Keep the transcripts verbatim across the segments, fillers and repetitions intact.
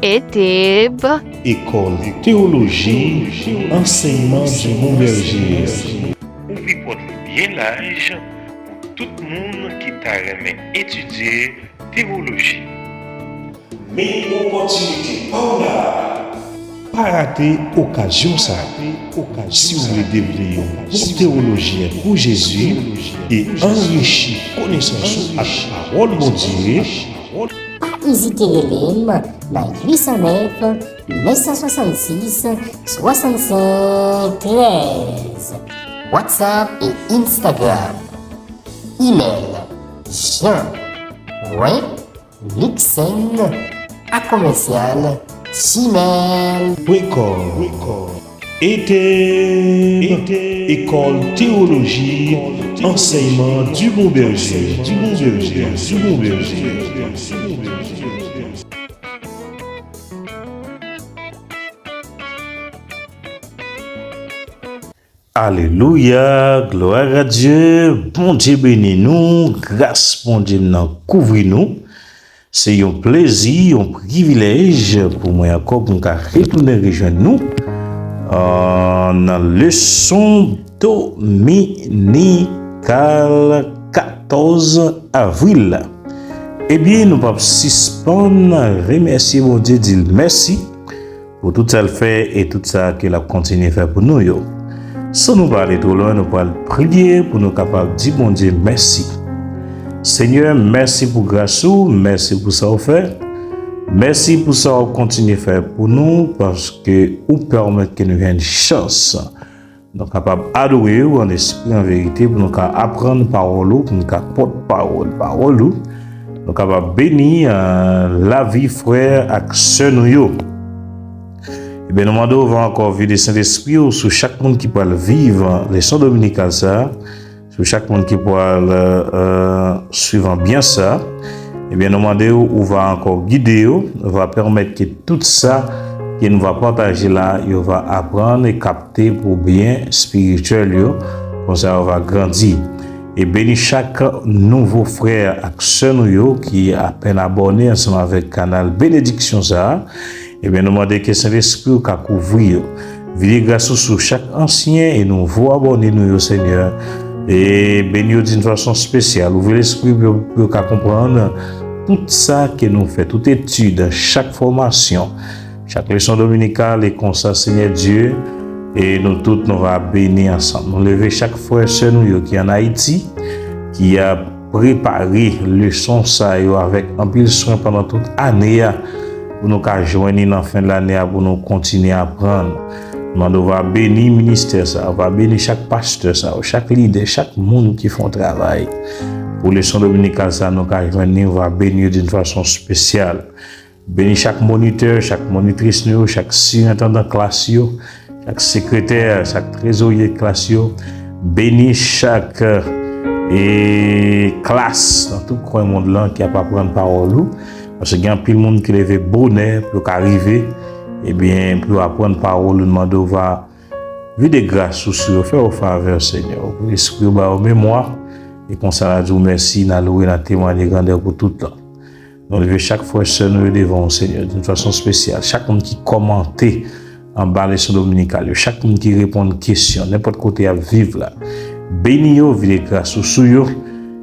Eteb. École théologie, enseignement du Bon Berger. Ouvri pòt li byen laj pou tout moun ki ta renmen etidye tewoloji. Men opòtinite pa w la. Pa rate okazyon sa a. Si w vle devni yon bon tewolojyen pou Jezi e anrichi konesans ou ak pawòl Bondye, pa ezite rele m nan uit san nèf, nèf san swasannsis, swasannsenk trèz. WhatsApp e Instagram. Email jean point luxen a commercial gmail point com. Eteb, École théologie, enseignement du Bon Berger, du Bon Berger, du Bon Berger. Alelouya, glwa a Dye, Bondye beni nou, gras Bondye m nan kouvri nou. Se yon plezi, yon privilèj pou mwen ankò pou m ka retounen rejwenn nou, euh, nan leson dominikal katòz avril la. Ebyen, nou p ap sispann remèsye Bondye, di l mèsi pou tout sa l fè e tout sa ke l ap kontinye fè pou nou yo. San nou pa ale twò lwen, nou pral priye pou nou kapab di Bondye mèsi. Senyè, mèsi pou gras ou, mèsi pou sa w fè. Mèsi pou sa w ap kontinye fè pou nou, paske ou pèmèt ke nou jwenn chans nou kapab adore w an espri, an verite, pou nou ka aprann pawòl ou, pou nou ka pòt pawòl, pawòl ou. Nou kapab beni, euh, lavi frè ak sè nou yo. Ebyen, nou mande w va ankò vide Sentespri w sou chak moun ki pral viv leson dominikal sa a, sou chak moun ki pral, euh, swiv anbyans sa a. Ebyen, nou mande w, ou va ankò gide yo, ou va pèmèt ke tout sa ke nou va pataje la, yo va aprann e kapte pou byen espirityèl yo, konsa yo va grandi. E beni chak nouvo frè ak sè nou yo ki apèn abòne ansanm avèk kanal benediksyon sa a. Ebyen, nou mande ke Sentespri w ka kouvri yo. Vide gras ou sou chak ansyen e nouvo abòne nou yo, Senyè. E beni yo d'une façon spéciale. Ouvri lespri pou yo, pou yo ka konprann tout sa ke nou fè, tout etid, chak fòmasyon, chak leson dominikal, e konsa, Senyè Dye, e nou tout, nou va beni ansanm. Nou leve chak frè e sè nou yo ki ann Ayiti, ki ap prepare leson sa yo avèk anpil swen pandan tout ane a, pou nou ka jwenn li nan fen lane a, pou nou kontinye aprann. Mande w va beni ministè sa, w va beni chak pastè sa, chak lidè, chak moun ki fè yon travay pou leson dominikal sa, nou ka jwenn li, w va beni yo d'une façon spéciale. Beni chak monitè, chak monitris nou yo, chak sirentandan klas yo, chak sekretè, chak trezorye klas yo. Beni chak, e, klas nan tout kwen mond lan ki ap aprann pawòl ou. Paske gen anpil moun ki leve bonè pou yo ka rive, ebyen, pou yo aprann pawòl ou, nou mande w va vide gras ou sou yo, fè yo favè, Senyè. Ouvri lespri yo, ba yo memwa. E konsa, n a di w mèsi, n a louwe, n a temwaye grandè w pou tout tan. Nou leve chak frè, sè nou yo devan w, Senyè, d'une façon spéciale. Chak moun ki kòmante anba leson dominikal yo, chak moun ki reponn kesyon, nenpòt kote y ap viv la. Beni yo, vide gras ou sou yo,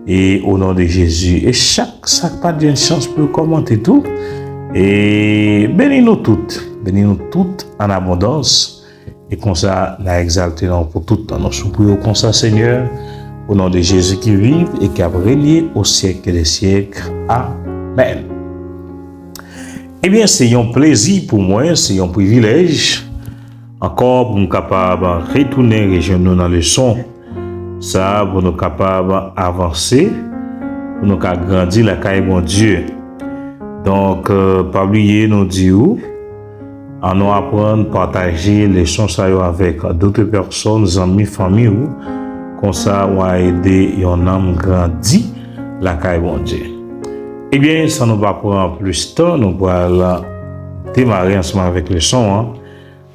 e o non de Jezi. E chak sa k pa t jwenn chans pou yo kòmante tou, e beni nou tout. Beni nou tout an abondans. E konsa, n a egzalte non w pou tout tan. Nou sou priye w konsa, Senyè, o non de Jezi ki viv e ki ap renye o syèk de syèk. Amèn. Ebyen, se yon plezi pou mwen, se yon privilèj ankò pou m kapab retounen rejwenn nou nan leson sa a, pou nou kapab avanse, pou nou ka grandi lakay Bondye. Donk, euh, pa bliye nou di w, ann nou aprann pataje leson sa yo avèk dote pèsòn, zanmi, fanmi w. Konsa, w a ede yon nanm grandi lakay Bondye. Ebyen, san nou pa pran plis tan, nou pral demare ansanm avèk leson an.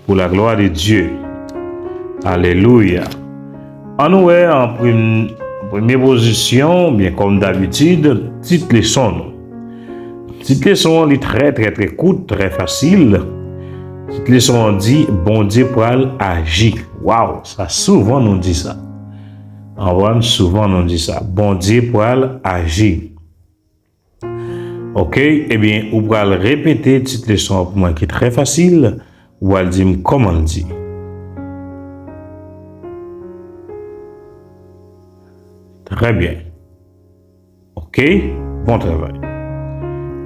Pour la gloire de Dieu. Alelouya. Ann nou wè an prem-, premye pozisyon, oubyen kòm dabitid, tit leson nou. Tit leson an, li trè, trè, trè kout, trè fasil. Tit leson an di, Bondye pral aji. Waw, sa souvan nou di sa. Anprann, souvan nou di sa. Bondye pral aji. Ok, ebyen, ou pral repete tit leson an pou mwen ki trè fasil. Ou pral di m kòman l di. Trè byen. Ok, bon travay.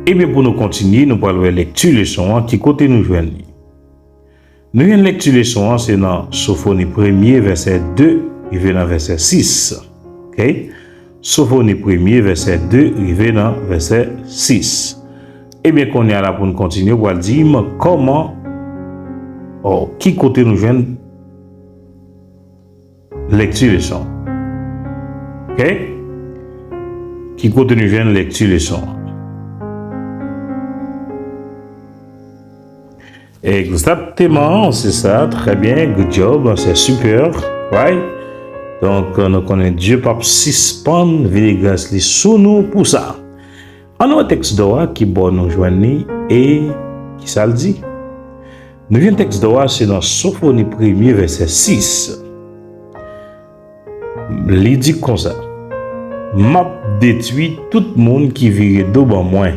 Ebyen, pou nou kontinye, nou pral wè lekti leson an, ki kote nou jwenn li. Nou jwenn lekti leson an, se nan Sofoni premye, vèsè de, rive nan vèsè sis. Ok? Sofoni premye, vèsè de, rive nan vèsè sis. Ebyen, kounye a la pou n kontinye, w pral di m kòman, o, ki kote nou jwenn lekti leson. Ok? Ki kote nou jwenn lekti leson? Egzakteman, se sa. Trè byen, good job, se super. Right? Donk, nou konnen Dye p ap sispann vide gras li sou nou pou sa. Ann wè tèks dò a, ki bò nou jwenn li e ki sa l di. Nou jwenn tèks dò a, se nan Sofoni premye, vèsè sis. Li di konsa, M ap detwi tout moun ki vire do ban mwen,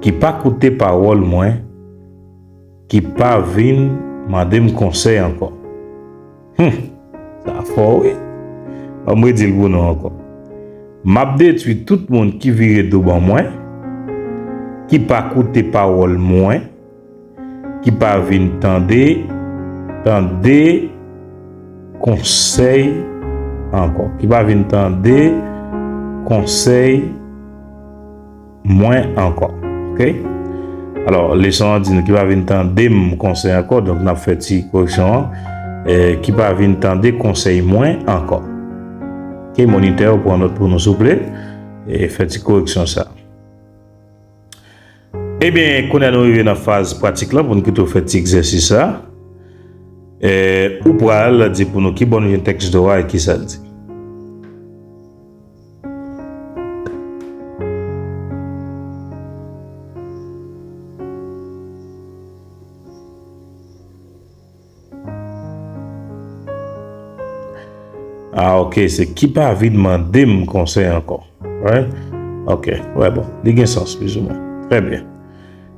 ki pa koute pawòl mwen, ki pa vin mande m konsèy ankò. Hum, sa fò wi. Ban m redi l pou nou ankò. M ap detwi tout moun ki vire do ban mwen, ki pa koute pawòl mwen, ki pa vin tande, tande konsèy ankò. Ki pa vin tande konsèy mwen ankò. Ok? Alò, leson an di nou ki pa vin tande m konsèy ankò, donk n ap fè ti koreksyon an. Eh, ki pa vin tande konsèy mwen ankò. Ok, monitè, ou pran nòt pou nou, souple. E fè ti koreksyon sa. Ebyen, kounye a nou rive nan faz pratik lan pou n kite w fè ti egzèsis sa. Eh, ou pral di pou nou ki bò nou jwenn tèks dò a e ki sa l di. Ah, ok, se ki pa vin mande m konsèy ankò. Right? Ok, wè, bon, li gen sans, plizoumwen. Trè byen.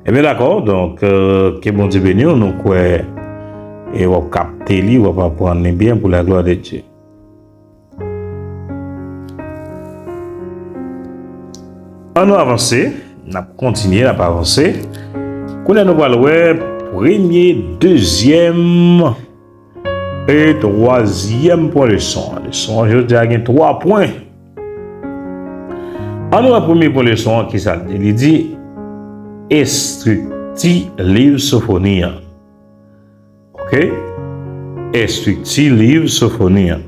Ebyen, dakò, donk, euh, ke Bondye beni w, nou kwè, e w ap kapte li, w ap aprann li byen pou la glwa de Dye. Ann nou avanse, n ap kontinye, n ap avanse. Kounye a nou pral wè premye, dezyèm e twazyèm pwen leson an. Leson an jodi a gen twa pwen. Ann nou wè premye pwen leson an, ki sa l di? Li di, estrikti liv Sofoni an. Ok? Estrikti liv Sofoni an.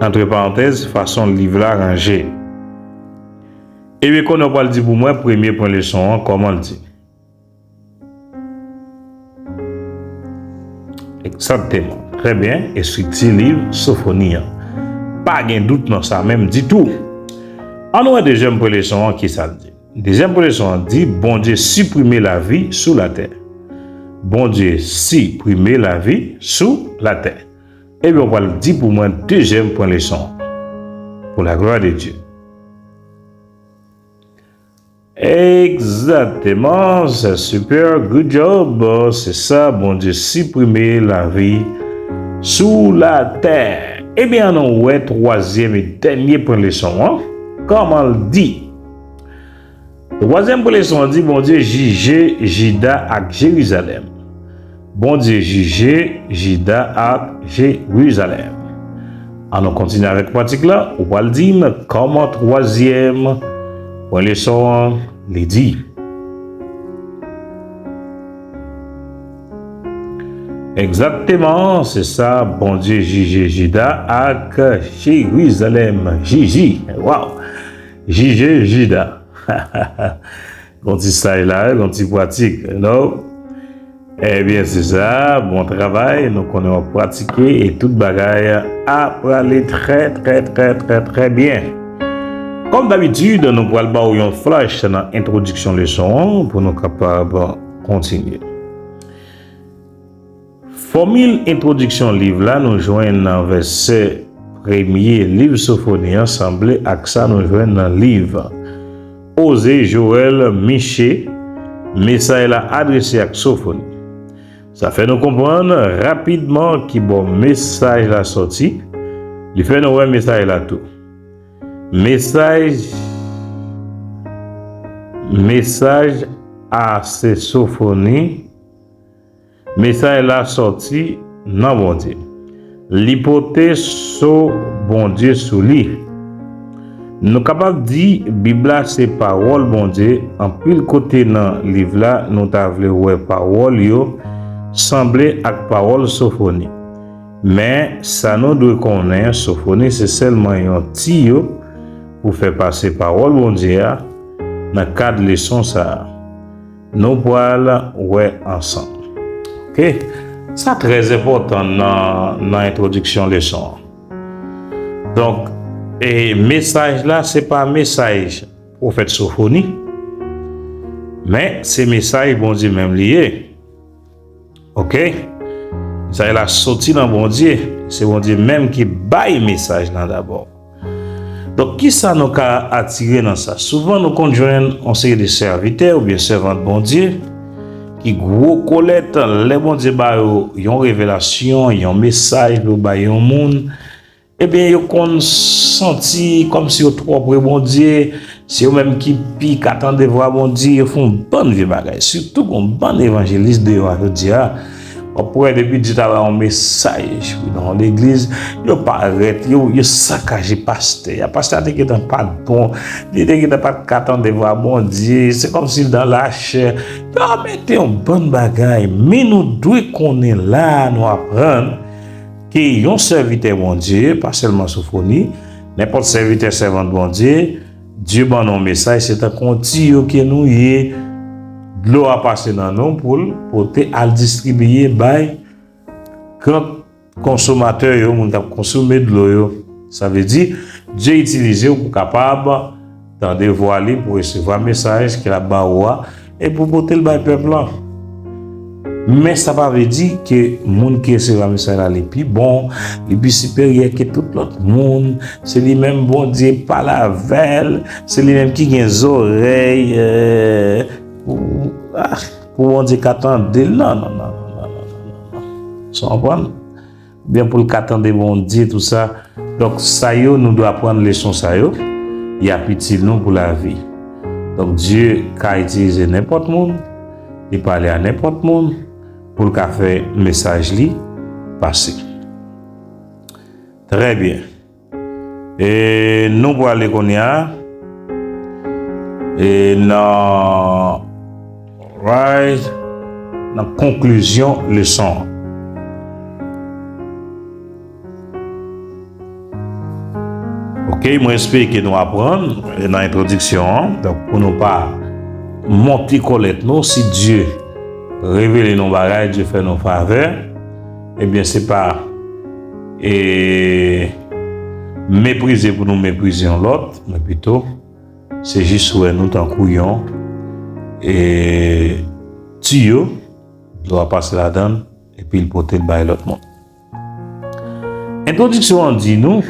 Antre parantèz, fason liv la ranje. Ebyen, kounye a w pral di pou mwen, premye pwen leson an, kòman l di? Egzakteman. Trè byen, estrikti liv Sofoni an. Pa gen dout nan sa menm ditou. Ann nou wè dezyèm pwen leson an, ki sa l di? Dezyèm pwen leson an di, Bondye siprime lavi sou latè. Bondye siprime lavi sou latè. Ebyen, w pral di pou mwen dezyèm pwen leson an. Pour la gloire de Dieu. Egzakteman, c'est super, good job. Se sa, Bondye siprime lavi sou latè. Ebyen, ann nou wè twazyèm e dènye pwen leson an. Kòman l di? Twazyèm pwen leson an di, Bondye jije Jida ak Jerizalèm. Bondye jije Jida ak Jerizalèm. Ann nou kontinye avèk pratik la. Ou pral di m kòman twazyèm pwen leson an li di. Egzakteman, se sa, Bondye jije Jida ak Jerizalèm. Jiji, waw! Jije Jida. Gon ti style la, gon ti pratik, you know? Ebyen, se sa, bon travay, nou konnen w ap pratike e tout bagay ap prale trè, trè, trè, trè, trè byen. Kòm dabitid, nou pral ba w yon flash nan entwodiksyon leson an pou nou kapab kontinye. Fòmil entwodiksyon liv la nou jwenn nan vèsè premye liv Sofoni an sanble ak sa nou jwenn nan liv Oze, Jowèl, Miche. Mesaj la adrese ak Sofoni. Sa fè nou konprann rapidman ki bò mesaj la sòti. Li fè nou wè mesaj la tou. Mesaj, mesaj a se Sofoni. Mesaj la sòti nan Bondye. Li pote so Bondye sou li. Nou kapab di Bib la se pawòl Bondye. Anpil kote nan liv la, nou ta vle wè pawòl yo sanble ak pawòl Sofoni. Men, sa nou dwe konnen, Sofoni se sèlman yon tiyo pou fè pase pawòl Bondye a nan kad leson sa a. Nou pral wè ansanm. Oke? Sa trè enpòtan nan, nan entwodiksyon leson an. Donk, e mesaj la, se pa mesaj pwofèt Sofoni, men se mesaj Bondye menm li ye. Oke? Mesaj la soti nan Bondye. Se Bondye menm ki bay mesaj lan dabò. Donk, kisa nou ka atire nan sa? Souvan, nou konn jwenn yon seri de sèvitè oubyen sèvant Bondye ki gwo kolèt lè Bondye ba yo yon revelasyon, yon mesaj pou yo bay yon moun. Ebyen, yo konn santi kòmsi yo twò pre Bondye. Se yo menm ki pi ka tande vwa Bondye. Yo fè yon bann vye bagay. Sitou gon bann evanjelis deyò a jodi a. W ap wè depi Dye ta ba yon mesaj nan yon legliz, yo parèt, yo, yo sakaje pastè a. Pastè a te gentan pa t bon, li te gentan pa t ka tande vwa Bondye, se kòmsi l dan lachè. Yo mete yon bann bagay, men nou dwe konnen la a, nou aprann ke yon sèvitè Bondye, pa sèlman Sofoni, nenpòt sèvitè, sèvant Bondye, Dye ban nou yon mesaj, se tankou yon tiyo ke nou ye, dlo a pase nan nou pou l pote al distribiye bay gran konsomatè yo, moun k ap konsome dlo yo. Sa vle di, Dye itilize w pou kapab tande vwa li, pou resevwa mesaj ke l ap ba ou a, e pou pote l bay pèp lan. Men sa pa vle di ke moun ki resevwa mesaj la, li pi bon, li pi siperyè ke tout lòt moun. Se li menm Bondye pale avè l, se li menm ki gen zòrèy, euh, pou, ah, pou Bondye ka tande l. Non, non, non. Sa w konprann? Oubyen pou l ka tande Bondye, tou sa. Donk, sa yo, nou dwe aprann leson sa yo. Y ap itil nou pou lavi. Donk, Dye ka itilize nenpòt moun, li pale a nenpòt moun, pou l ka fè mesaj li pase. Trè byen. E nou prale kounye a. E nan, right, nan konklizyon leson an. Ok, mwen espere ke nou aprann nan entwodiksyon an. Donk, pou nou pa monte kòlèt nou, si Dye revele nou bagay, Dye fè nou favè, ebyen, se pa, e, meprize pou nou meprize yon lòt, men pito, se jis wè nou tankou yon, e, tiyo, dlo a pase ladan l, epi l pote l bay lòt moun. Entwodiksyon an di nou,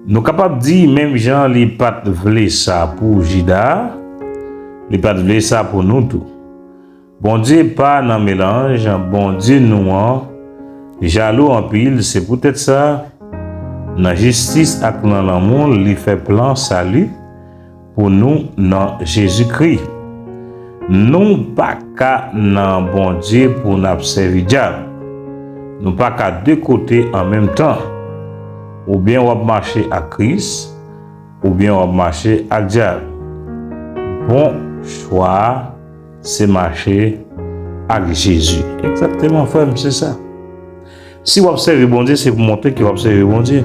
nou kapab di, menm jan li pa t vle sa pou Jida, li pa t vle sa pou nou tou. Bondye pa nan melanj, Bondye nou an jalou anpil, se poutèt sa, nan jistis ak nan lanmou, li fè plan sali pou nou nan Jezikri. Nou pa ka nan Bondye pou n ap sèvi dyab. Nou pa ka de kote an menm tan. Oubyen w ap mache ak Kris, oubyen w ap mache ak dyab. Bon chwa a, se mache ak Jezi. Egzakteman, frè m, se sa. Si w ap sèvi Bondye, se pou montre ke w ap sèvi Bondye.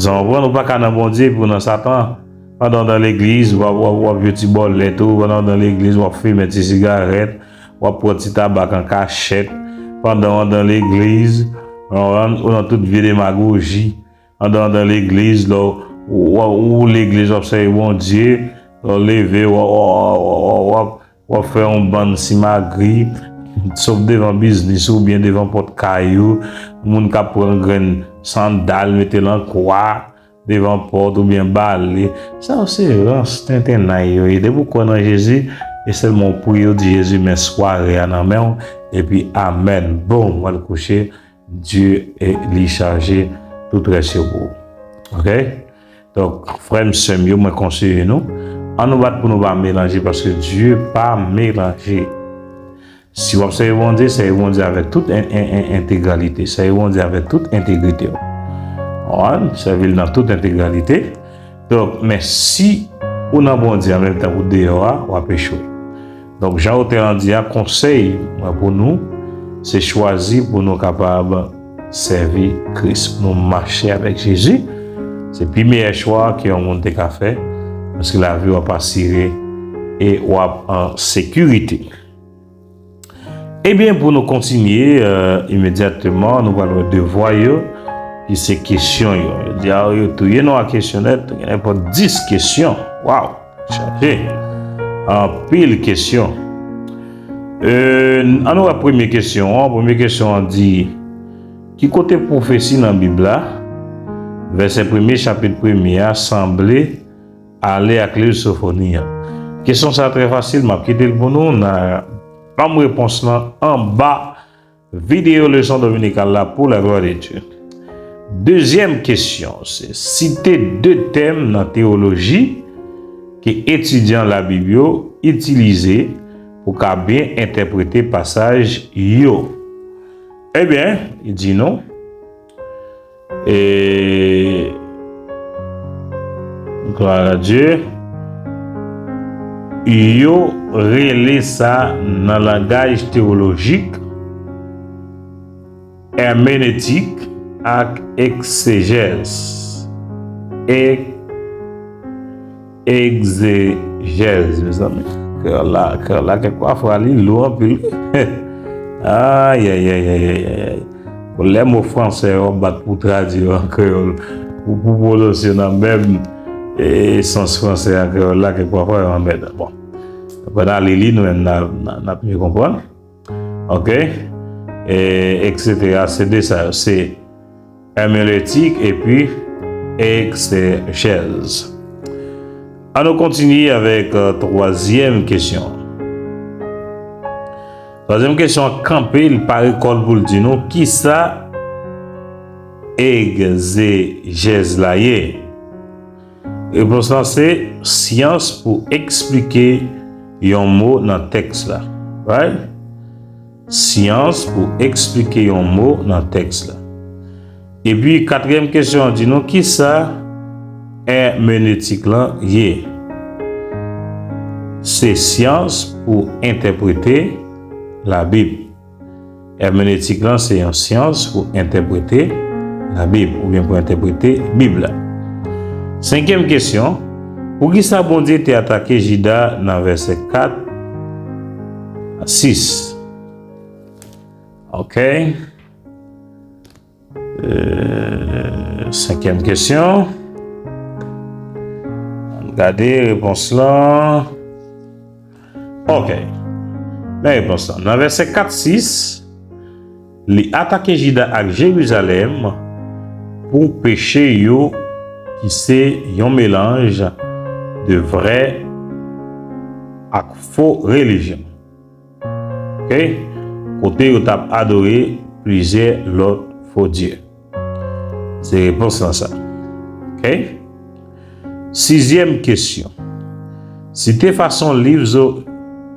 Zan w konprann, ou pa ka nan Bondye epi w nan Satan. Pandan w nan legliz, w ap, w ap, w ap jwe ti bòlèt ou, pandan w nan legliz, w ap fimen ti sigarèt, w ap pran ti tabak an kachèt, pandan w nan legliz, w konprann, ou nan tout vye demagoji, pandan w nan legliz, lè w, ou, ou, ou legliz, w ap sèvi Bondye, lè w leve, w ap, w ap, w ap, w ap, w ap fè yon bann simagri, sòf devan biznis ou oubyen devan pòt kay ou, moun k ap pran grenn sandal, mete l an kwa devan pòt oubyen bale. Sa yo se rans tentennay yo ye. Depi w kwè nan Jezi, e sèlman w priye, w di, "Jezi, men sware a nan men w," epi amèn. Bon, w al kouche, Dye e li chaje tout rès yo pou ou. Oke? Donk, frè m, sè m yo, mwen konseye nou, ann nou bat pou nou pa melanje, paske Dye pa melanje. Si w ap sèvi Bondye, sèvi Bondye avèk tout en, en, en, entegralite. Sèvi Bondye avèk tout entegrite w. Konprann? Sèvi l nan tout entegralite. Donk, men si ou nan Bondye an menm tan ou deyò a, w ap echwe. Donk, jan otè an di a, konsèy mwen pou nou, se chwazi pou nou kapab sèvi Kris, pou nou mache avèk Jezi. Se pi meyè chwa ke yon moun te ka fè, paske lavi w ap asire e w ap an sekirite. Ebyen, pou nou kontinye, euh, imedyatman, nou pral wè devwa yo, ki se kesyon yo. Yo di, "A, yo touye nou ak kesyon nèt, gen nenpòt dis kesyon." Waw, chaje. Anpil kesyon. Euh, ann nou wè premye kesyon an. Premye kesyon an di, "Ki kote pwofesi nan Bib la, vèsè premye, chapit premye a, sanble ale ak liv Sofoni an?" Kesyon sa a trè fasil, m ap kite l pou nou, n a ban m repons lan anba videyo leson dominikal la pou la glwa de Dye. Dezyèm kesyon, se site de tèm nan teyoloji ke etidyan Labib yo itilize pou ka byen entèprete pasaj yo. Ebyen, li di nou, E, glwa a Dye, yo rele sa nan langaj teyolojik èmenetik ak eksejèz. Ek Egzejèz, mezanmi. Kreyòl la, kreyòl la, kèk pafwa, li lou anpil. Ayayayayay. Bon, lè mo fransè yo ap bat pou tradui yo an kreyòl, pou, pou pwononse yo nan menm, e, sans fransè ak kreyòl la, kèk pafwa, yo anmèdan. Bon. Apre, n a li li, nou menm, n a, n a, n ap mye konprann. Oke? E, etsetera. Se de sa yo. Se èmenetik epi eksejèz. Ann nou kontinye avèk, euh, twazyèm kesyon. Twazyèm kesyon an kanpe, li pare kò l pou l di nou kisa egzejèz la ye. Repons lan se syans pou eksplike yon mo nan tèks la. Right? Syans pou eksplike yon mo nan tèks la. Epi, katriyèm kesyon an di nou kisa èmenetik lan ye. Se syans pou entèprete Labib. Èmenetik lan se yon syans pou entèprete Labib, oubyen pou entèprete Bib la. Senkyèm kesyon, poukisa Bondye te atake Jida nan vèsè kat a sis? Oke. Euh, senkyèm kesyon. Ann gade repons lan. Oke. Men repons lan. Nan vèsè kat sis, li atake Jida ak Jerizalèm pou peche yo ki se yon melanj de vrè ak fo relijyon. Oke? Kote yo t ap adore plizyè lòt fo dye. Se repons lan sa. Oke? Sizyèm kesyon. Site fason liv Zo-,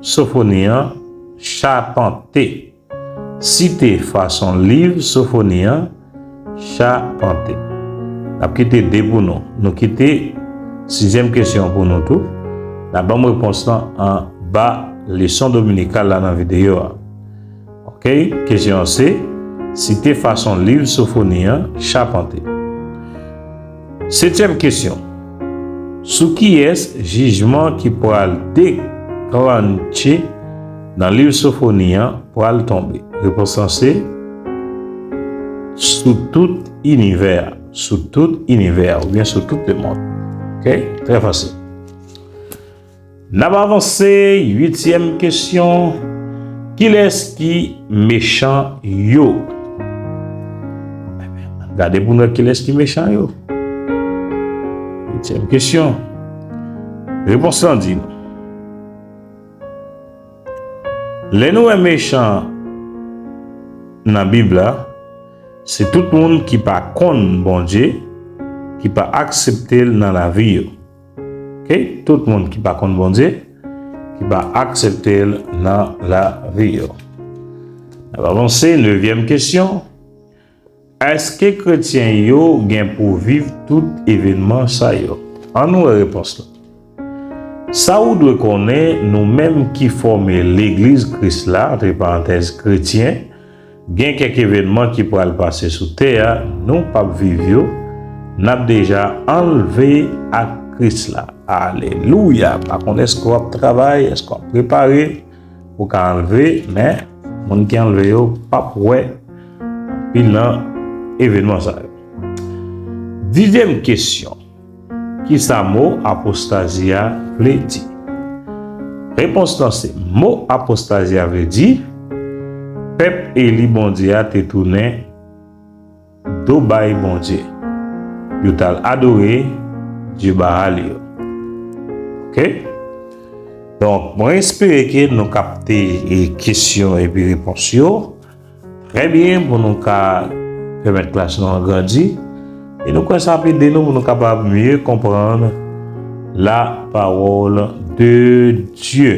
Sofoni an chapante. Site fason liv Sofoni an chapante. N ap kite de pou nou. Nou kite sizyèm kesyon an pou nou tou. N ap ban m repons lan anba leson dominikal la nan videyo a. Oke, kesyon an se, site fason liv Sofoni an chapante. Setyèm kesyon, sou kiyès jijman ki pral deklanche nan liv Sofoni an pral tonbe? Repons lan se, sou tout inivè a. sou tout inivè, oubyen sou tout lemonn. Oke? Trè fasil. N ap avanse, uityèm kesyon. Kilès ki mechan yo? Gade pou n wè kilès ki mechan yo. Uityèm kesyon. Repons lan di nou, lè nou wè mechan nan Bib la, se tout moun ki pa konn Bondye, ki pa aksepte l nan lavi yo. Oke? Tout moun ki pa konn Bondye, ki pa aksepte l nan lavi yo. N ap avanse, nevyèm kesyon. Èske kretyen yo gen pou viv tout evènman sa yo? Ann wè repons la. Sa ou dwe konnen, nou menm ki fòme Legliz Kris la, antre parantèz, kretyen, gen kèk evènman ki pral pase sou tè a, nou p ap viv yo, n ap deja anlve ak Kris la. Alelouya! Pa konn èske w ap travay, èske w ap prepare pou w ka anlve, men moun ki anlve yo p ap wè anpil nan evènman sa yo. Dizyèm kesyon. Kisa mo apostazi a vle di? Repons lan se, mo apostazi a vle di, pèp eli Bondye a te tounen do bay Bondye. Yo t al adore dye Baal yo. Oke? Donk, mwen espere ke nou kapte, e, kesyon epi repons yo. Trè byen, pou nou ka pèmèt klas nou an grandi. E nou kwè sa ap ede nou pou nou kapab mye konprann la parole de Dieu.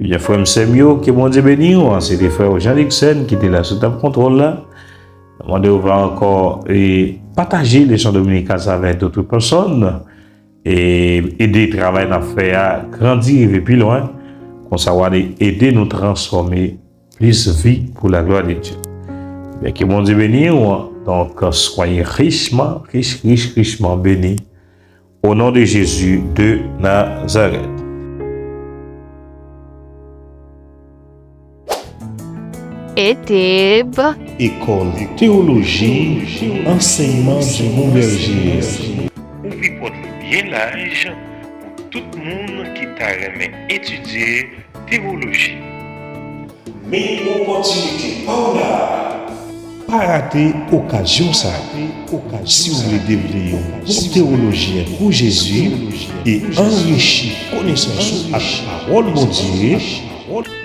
Ebyen, frè m, sè m yo, ke Bondye beni w. Se te frè w Jean Dickson ki te la sou tab kontwòl la. Mwen mande w va ankò, e, pataje leson dominikal sa avèk dòt pèsòn. E ede travay n ap fè a grandi, rive pi lwen. Konsa, w a ede nou transfòme plis vi pou la glwa de Dye. Ebyen, ke Bondye beni w. Donk, soyez richement, riche, riche, richement béni. Au nom de Jésus de Nazareth. Eteb. École théologie, enseignement du Mont Berger. Ouvri pòt li byen laj pou tout moun ki ta renmen etidye tewoloji. Men opòtinite pa w la. Pa rate okazyon sa a. Si w vle devni yon bon tewolojyen pou Jezi e anrichi konesans ou ak pawòl Bondye,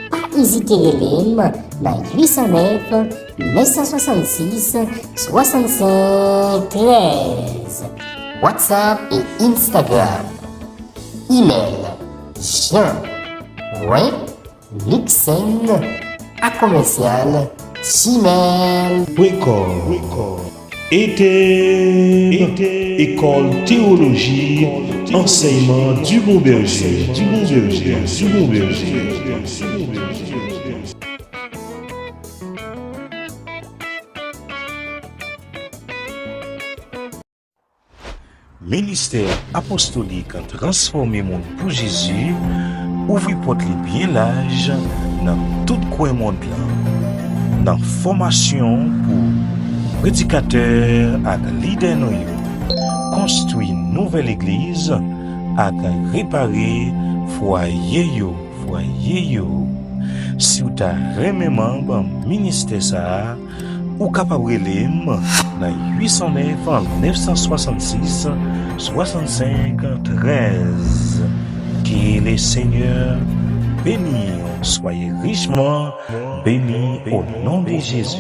pa ezite rele m nan uitsannèf, nèf san swasannsis, swasannsenk, trèz. WhatsApp e Instagram. Email, jean point luxen à commercial gmail point com. Eteb, École théologie, enseignement du Bon Berger, du Bon Berger, du Bon Berger. Ministè apostolik Transfòme Moun pou Jezi ouvri pòt li byen laj nan tout kwen mond lan, nan fòmasyon pou predikatè ak lidè nou yo, konstwi nouvèl legliz ak repare fwaye yo. Fwaye yo. Si w ta renmen manm ministè sa a, ou kapab rele m nan uitsannèf, nèf san swasannsis, swasannsenk, trèz. Que le Seigneur bénisse. Soyez richement bénis au nom de Jésus.